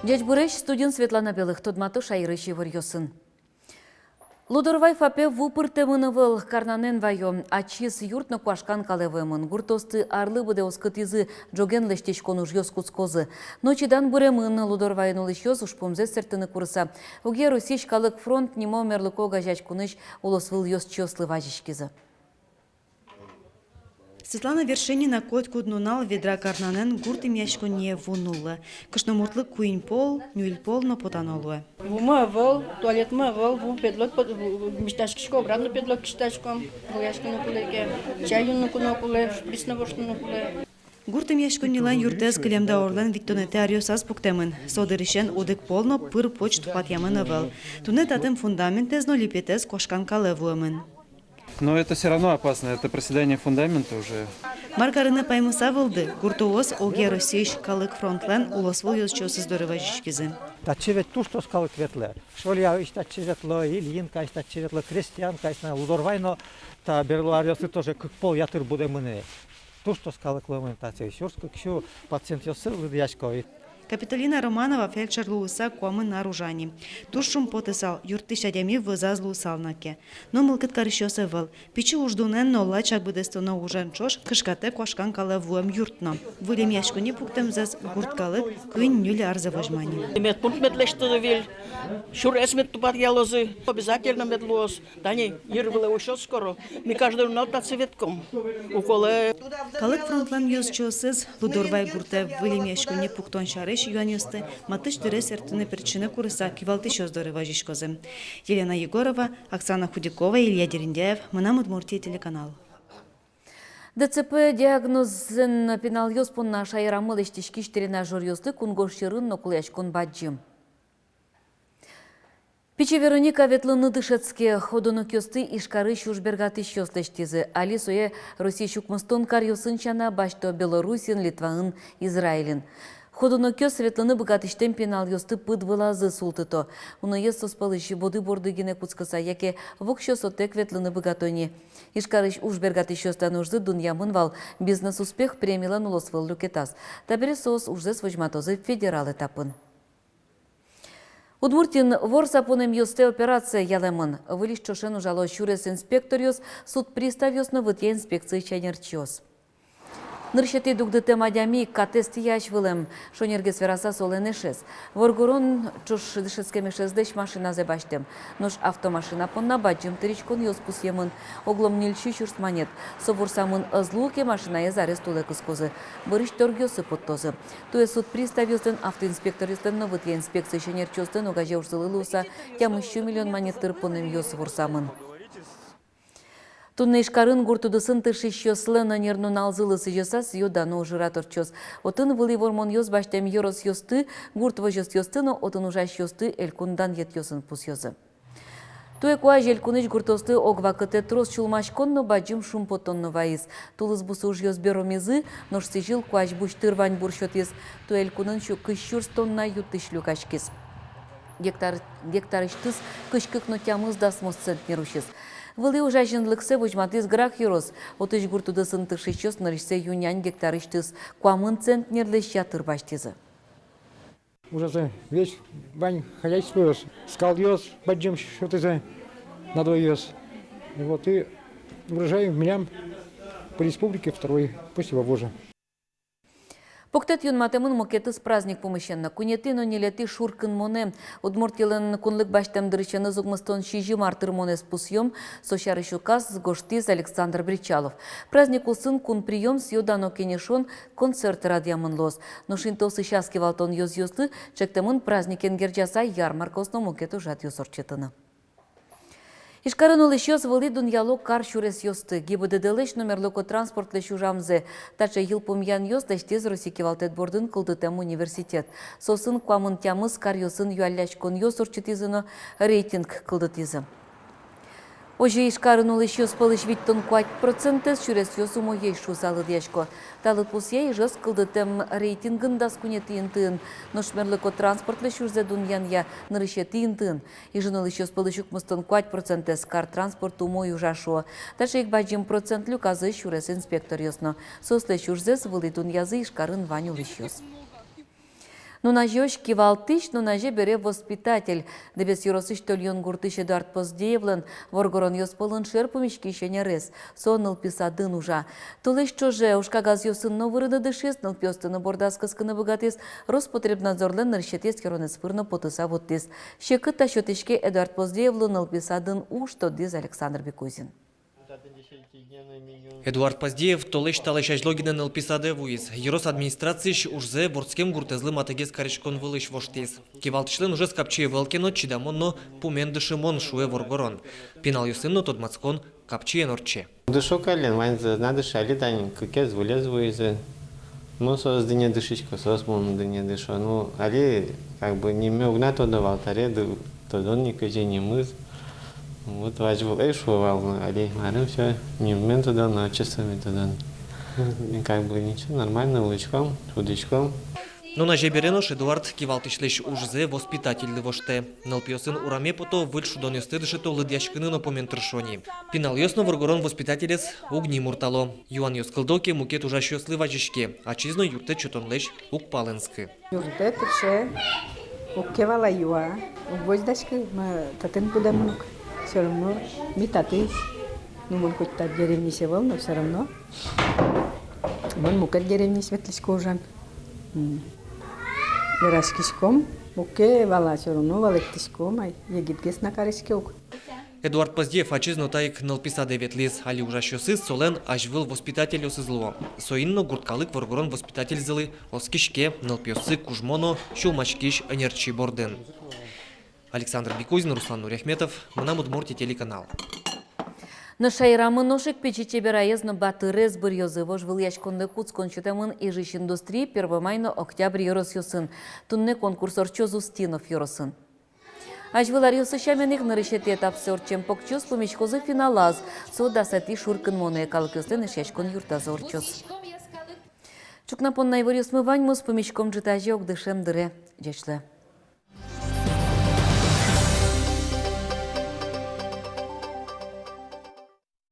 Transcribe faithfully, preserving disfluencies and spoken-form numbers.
Ӟечбуресь! Студиын Светлана Белых. Тодмато шаерысь иворъёсын. Лудорвай ФАПе ву пыртэмын ӧвӧл, карнанэн ваё. Ачиз юрт но куашкан калэ вуэмын. Гуртоосты арлы быдэ оскытӥзы, ӝоген лэсьтӥськон ужъёс кутскозы. Но чидан быремын. Лудорвайын улӥсьёс ужпумзэс сэрттыны курыса, Огъя Россиысь Калык фронт нимо мерлыко огазеяськонысь улосвыл ёзчиослы вазиськизы. Светлана Вершинина котькуд нунал ведра карнанэн гурт эмъяськонние ву нуллэ. Кышномуртлы куинь пол, ньыль пол но потано луэ. Вумы ӧвӧл, туалетмы ӧвӧл, ву педло, пед-, ву-, ву-, миськисько, обратно педло кисьтаськом, вуяськыны кулэ ке, чай юыны кулэ ке, шприц но воштыны кулэ. Гурт эмъяськоннилэн юртэз кылем даурлэн витьтонэтӥ аръёсаз пуктэмын. Со дырысен одӥг пол но пыр-поч тупатъямын ӧвӧл. Туннэ татын фундаментэз но липетэз куашкан калэ вуэмын. Но это всё равно опасно, это проседание фундамента уже. Мар карыны паймыса вылды, гуртоос Огъя Россиысь Калык фронтлэн улосвыл ёзчиосыз доры вазиськизы. Татчы ведь туж трос калык ветлэ. Шольяысь татчы ветло, Ильинкаысь татчы ветло, Крестьянкаысь но, Лудорвай но, та берло аръёсы тоже кык пол ятыр будэмын ини. Туж трос калык луэмын татчы, сюрс кык сю пациентъёссы лыдъясько. Капитолина Романова фельдшер луыса куамын ар ужа ни. Туж шумпотысал, юрттӥсь адями вӧзаз луысал на ке. Но мылкыд карисьёс ӧвӧл. Пичи уждунэн но лачак быдэстоно ужен ӵош кышкатэ куашкан калэ вуэм юрт но. Выль эмъяськонни пуктэмзэс гурт калык куинь-ньыль арзэ возьма ни. Медпункт мед лэсьтозы выль, сюрес мед тупатъялозы, обязательно мед луоз. Тани йыр вылэ усёз скоро. Ми каждый нунал татчы ветлӥськом уколэ. Калык фронтлэн ёзчиосыз Лудорвай гуртэ выль эмъяськонни пуктон сярысь юанъёсты матысь дыре сэрттыны-пертчыны курыса кивалтӥсьёс доры вазиськозы. Елена Егорова, Оксана Худякова, Илья Дерендяев, «Мынам Удмуртие» телеканал. ДЦП диагнозэн пиналъёс понна шаерамы лэсьтӥськись тренажёръёслы кунгож сьӧрын но кулэяськон бадӟым. Пичи Вероника ветлыны дышетске. Ходунокъёсты Ижкарысь ужбергатӥсьёс лэсьтӥзы. Али сое Россиысь укмыстон каръёсын сяна басьто Белоруссиын, Литваын, Израильын. Ходунокъёс ветлыны быгатӥсьтэм пиналъёсты пыд вылазы султыто. Уноез соос пӧлысь боды борды гинэ кутскыса яке воксё сотэк ветлыны быгато ни. Ижкарысь ужбергатӥсьёслэн ужзы дунъямын вал «Бизнес-успех» премилэн улосвыл люкетаз. Табере соос ужзэс возьматозы федерал этапын. Удмуртиын ворса пунэмъёстэ операция ялэмын. Выльысь ӵошен ужало сюрес инспекторъёс, суд приставъёс но вытъя инспекциысь ӧнерчиос. Нырысетӥ дугдытэм адями катэз тӥясь вылэм. Шонергес вераса, солэн эшез. Воргорон ӵош дышетскем эшезлэсь машиназэ басьтэм. Нош автомашина понна бадӟым тыриськонъёс пусъемын. Оглом ньыль сю сюрс манет. Со ворсамын ӧз луы ке, машинаез арест улэ кыскозы. Бӧрысь торгъёсы поттозы. Туэ суд приставъёслэн, автоинспекторъёслэн но вытъя инспекциысь ӧнерчиослэн огазе ужзылы луыса тямыс сю миллион манет тыр пунэмъёс ворсамын. Туннэ Ижкарын гурт удысын тыршисьёслэн ӧнер нуналзылы сӥзьыса сӥё-дано ужрад ортчоз. Отын вылӥ вормонъёс басьтэм ёросъёсты, гурт возёсъёсты но отын ужасьёсты элькун данъетъёсын пусъёзы. Туэ куазь элькунысь гуртъёслы огвакытэ трос сюлмаськон но бадӟым шумпотон но вайиз. Тулыс бусы ужъёс беромизы, нош сӥзьыл куазь буш тыр ваньбур сётӥз. Туэ элькунын сю кызь сюрс тонна ю-тысь люкаськиз. Гектар, гектарысьтыз кызь кык но тямыс дасмос центнер усиз. Вылӥ ужазинлыксэ возьматӥз Грах ёрос. Отысь гурт удысын тыршисьёс нырысьсэ ю-нянь гектарысьтыз куамын центнерлэсь ятыр басьтӥзы. Ужазы весь вань хозяйствоос, скалъёс бадӟым сётӥзы надвоеос. И вот и урожай милям по республике второй после Вавожа. Пуктэт юнматэмын мукетыз праздник пумысен но. Куинетӥ но ньылетӥ шуркынмонэ. Удмуртилэн кунлык басьтэм дырысеныз укмыстон сизьым ар тырмонэз пусъём. Со сярысь указ гожтӥз Александр Бречалов. Праздник улсын кун приём, сӥё-дано кенешон, концерт радъямын луоз. Нош интыосысь ас кивалтон ёзъёслы ӵектэмын праздникен герӟаса ярмаркаос но мукет ужрадъёс ортчытыны. Ижкарын улӥсьёс вылӥ дунъяло кар сюресъёсты. ГИБДД-лэсь но мерлыко транспортлэсь ужамзэ. Таӵе йылпумъянъёс лэсьтӥз Россия кивалтэт бордын кылдытэм университет. Соосын куамын тямыс каръёсын юалляськонъёс ортчытӥзы но рейтинг кылдытӥзы. Озьы Ижкарын улӥсьёс пӧлысь витьтон куать процентэз сюресъёс умоесь шуыса лыдъясько. Та лыдпусъя Ижевск кылдытэм рейтингын дас куинетӥ интыын, нош мерлыко транспортлэсь ужзэ дунъянъя нырысетӥ интыын. Ижын улӥсьёс пӧлысь укмыстон куать процентэз кар транспорт умой ужа шуо. Таӵе ик бадӟым процент люказы сюрес инспекторъёс но. Соослэсь ужзэс вылӥ дунъязы Ижкарын вань улӥсьёс. Нуназеозь кивалтӥсь, нуназе бере воспитатель. Дэбес ёросысь Тольён гуртысь Эдуард Поздеевлэн воргоронъёс пӧлын шер пумиськись ӧнерез. Со нылпи садын ужа. Толэзь ӵоже ужкагазъёсын но вырыны дышиз, нылпиосты но бордаз кыскыны быгатӥз, Роспотребнадзорлэн нырысетӥ эскеронэз пыр но потыса вуттӥз. Секыт та сётӥське Эдуард Поздеевлы нылпи садын уж, тодӥз Александр Бекузин. Эдуард Поздеев толэзь талэсь азьло гинэ нылпи садэ вуиз. Ёрос администрациысь ужзэ вордскем гуртэзлы матыгес кариськон вылысь воштӥз. Кивалтӥсьлэн ужез капчи ӧвӧл ке но, чидамон но пумен дышымон, шуэ воргорон. Пиналъёсын но тодматскон капчиен ортче. Дышо каллен, ваньзэ на дышали, тани кыкез-вылез вуизы. Ну, соос дыне дышисько, соос мон дыне дышо. Ну, али, как бы, нимме уг на тодо вал, таре ды-, тодон ни, кызьы нимыз. Вот вазь вал, эй, шуо вал, ну, али марым, всё, нимме тодон, отчествоме тодон. И как бы ничего, нормально улӥськом, шудӥськом. Нуназе бере нош Эдуард кивалтӥсьлэсь ужзэ воспитательлы воштэ. Нылпиосын ураме пото, выль шудонъёсты дышето, лыдъяськыны но пумен тыршо ни. Пиналъёс но воргорон воспитателез уг ни муртало. Юанъёс кылдо ке, мукет ужасьёслы вазиське, ачиз но юрттэт сётонлэсь уг палэнскы. Юрттэт тырше, уг ке вала, юа, уг возьдаськы, ма татын будэмын ук. Всё равно ми татысь. Ну, мон хоть та деревниысь ӧвӧл, но всё равно мон мукет деревниысь ветлӥсько ужан. М. Вераськиськом, уг ке вала, всё равно валэктӥськом ай, егитгес на кариське ук. Эдуард Поздеев ачиз но та ик нылпи садэ ветлӥз. Али ужасьёсыз солэн азьвыл воспитательёсыз луо. Соин но гурт калык воргорон воспитательзылы оскиське, нылпиоссы кужмо но сюлмаськись ӧнерчи бордын. Александр Бекузин, Руслан Нуриахметов, «Мынам Удмуртие» телеканал. Но шаерамы нош ик пичи чебераез но батырез быръёзы. Вожвылъяськонлы кутскон сётэмын Ижысь Индустрия, Первомай но Октябрь ёросъёсын. Туннэ конкурс ортчоз Устинов ёросын. Азьвыл аръёсы сямен ик, нырысетӥ этапсы ортчем покчиос пумиськозы финалаз. Со дасэтӥ шуркынмонэ, калыкъёслэн эшъяськон юртазы ортчоз. Ӵукна понна иворъёсмы ваньмыз, пумиськом ӝытазе огдышем дыре. Ӟеч луэ.